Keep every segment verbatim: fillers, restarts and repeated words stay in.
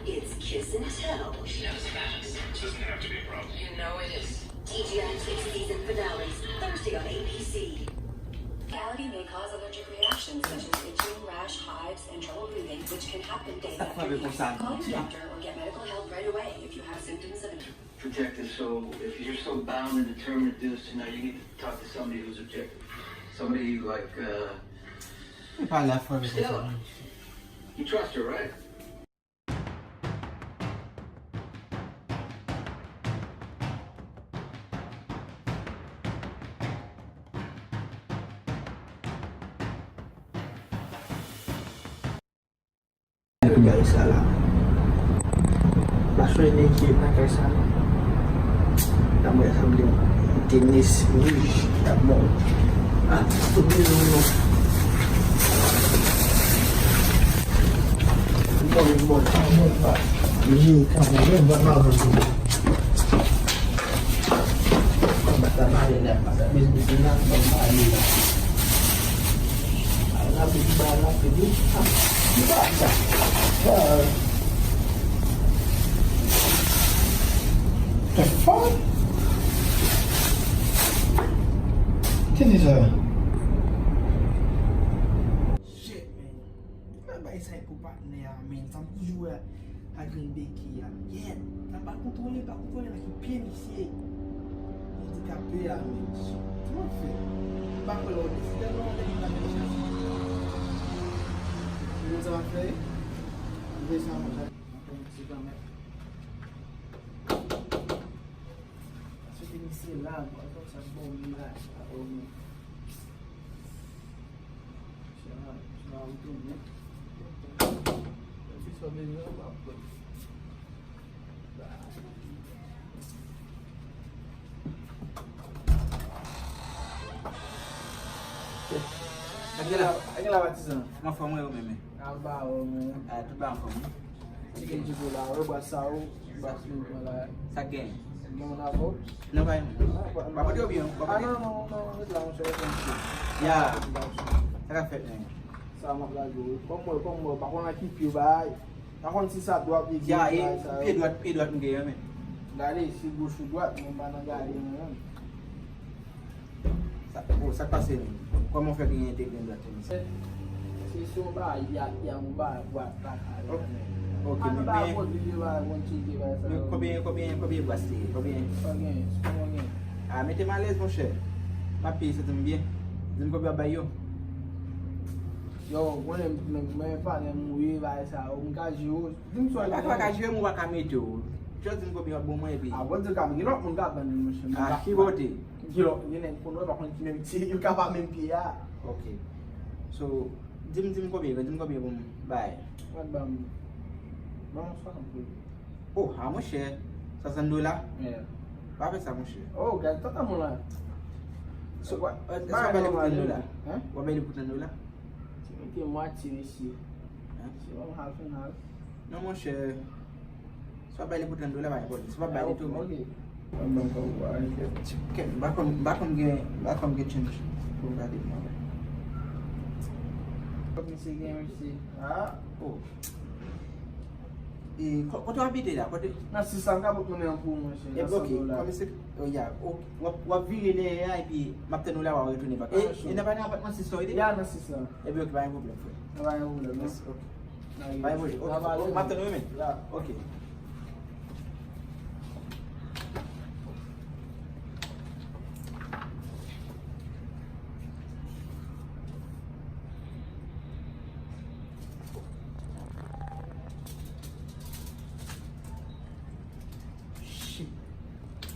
It's kiss and tell. She knows about us. This doesn't have to be a problem. You know it is. T G I T season finale, Thursday on A B C. Cavity may cause allergic reactions such as itching, rash, hives, and trouble breathing, which can happen days after use. Call your doctor or get medical help right away if you have symptoms of Protect his soul. If you're so bound and determined to do this tonight, you need to talk to somebody who's objective. Somebody like, uh, Stella. You trust her, right? Gade sa la. Pa swen nèg ki nan kay sa non. Nan mwen sanble Denis Rouge. Bon. Ah, tout de nou non. Bon, bon. Wi, kanmenm, bon, bon, bon. Bat la mare la, bat la bezwen la, bon, mare la. Rapid, ba, rapid, wi. Ah, li pa sa. Ah. The fuck? Tande sa. Shit, man. Mwen bay sa pou patnè a, men. Sa m toujou wè a grenn beki a. Yèt, sa pa kontwole, pa kontwole nan ki pye misye andikape a, men. Kòman fè? M pa kwè lè w deside non, lè li pa nan chans. Ou konn sa w ap fè? Ou vle sa, mwen, sa. Mwen konn ti kanmenm. Paske misye la, mwen konn sa bon, li la, sa bon, men. Ann gen la, ann gen la, patizan. Anfòm, wi, ou menm? Anba, ou menm? Ah, tout bagay anfòm, wi. Chicken Chipotle la, wi, bwa sa, wi. Sa k gen? Gen moun avè w? Non, pa gen moun. Pa pote yo byen, pa pote. Ah, non, non, non, ret la, monchè, ret la, monchè. Ya. Sa k ap fèt, men? Sa m ap lage w. Kòm mwen, kòm mwen, pa konn nan ki pye w bay. Pa konn si sa dwat, pye goch, bay sa yo. Ya, e pye dwat, pye dwat m genyen, men. Gade, si goch ou dwat, mwen pa nan gade, mwen menm. Sa, oh, sa k pase menm? Kòman w fè genyen te gen dwat menm? Se, se, se yon bagay, y a, y a yon bagay, bwat, bagay. Ok, men, men, men, konbyen, konbyen, konbyen bwat se? Konbyen? Pa gen, se pa gen. Ah, mete m alèz, monchè. M ap peye, santi m byen. Di m konbyen w ap bay yo. Yo, konnen, men, men, pa gen mouri, bagay sa yo. M ka jere w. Di m sa w pa ka jere m, ou pa ka mete w. Just di m konbyen w ap ban mwen epi. Ah, bon, di w ka, gen lòt moun ka vann li, monchè. Ah, ki kote? Gen lòt, gen nèg konnen, pa konn ki menm ti, yo ka pa menm pye a. Ok. So, di m, di m konbyen, di m konbyen pou m bay. Mwen ban m, ban m swasant pou li. Oh, ah, monchè. Swasant dola? Yeah. Pa fè sa, monchè. Oh, gad, tande moun la. So, wa, èske w ap bay li pou trant dola? Hein? W ap bay li pou trant dola? Ti mete mwatye, mesye. Hein? Se yon half and half. Non, monchè. Si w ap bay li pou trant dola, pa gen pwoblèm. Si w p ap bay li tou, men. Ok. Ban m kòb ou a, enkyèt. Kèt, m pa konn, m pa konn gen, m pa konn gen change pou m gade pou mwen. Kòb misye gen, mesye. Ah. Oh. E, ko-, kote w abite la? Kote? Nan sis san, m ka bout mwen an pou ou, monchè. E, ok, kòm se, oh, ya, ok, w ap, w ap vire dèyè a, epi m ap tann ou la, w a retounen bak. E, e nan pa nan apatman sis san ou rete? Ya, nan sis san. Epi, ok, pa gen pwoblèm, frè. Pa gen pwoblèm, non. Mèsi, ok. Pa gen pwoblèm. Ok, m ap tann ou, men. Ya. Ok. Shit.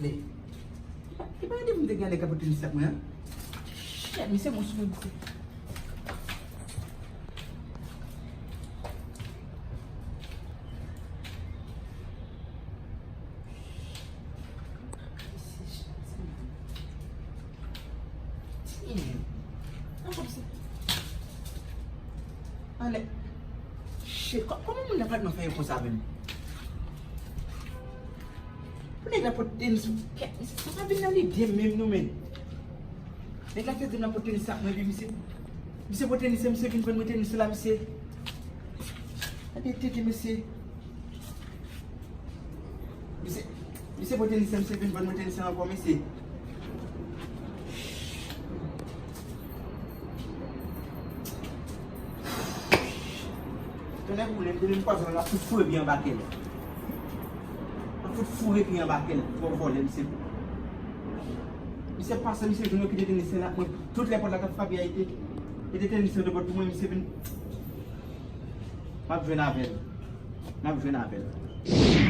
Li. Li pa, li pa ede m te gen lè k ap pote misye ak mwen an. Shit, misye bon sou mwen, misye. Anlè. Shit, kò-, kòman moun nan pral nan fè yo konsa menm? Pou nèg la pote m sou kèk, misye sa pa vin nan lide m menm non, men. Nèg la te di m l ap pote tenis ak mwen, epi misye, misye pote tenis, misye vin vann mwen tenis la, misye. Gade tete, mesye. Misye pote tenisyen, misye vin vann mwen tenisyen ankò, mesye. Tonnè boule m, depi m kwaze l, m ap fout foure pye anba kè l. M ap fout foure pye anba kè l, gwo vòlè, misye. Misye pase, misye jwenn yo kite tenisyen la, mwen, tout lè pòt la t ap frape a, ete, ete tenisyen de bòt pou mwen, misye vin. M ap jwenn avè l. M ap jwenn avè l.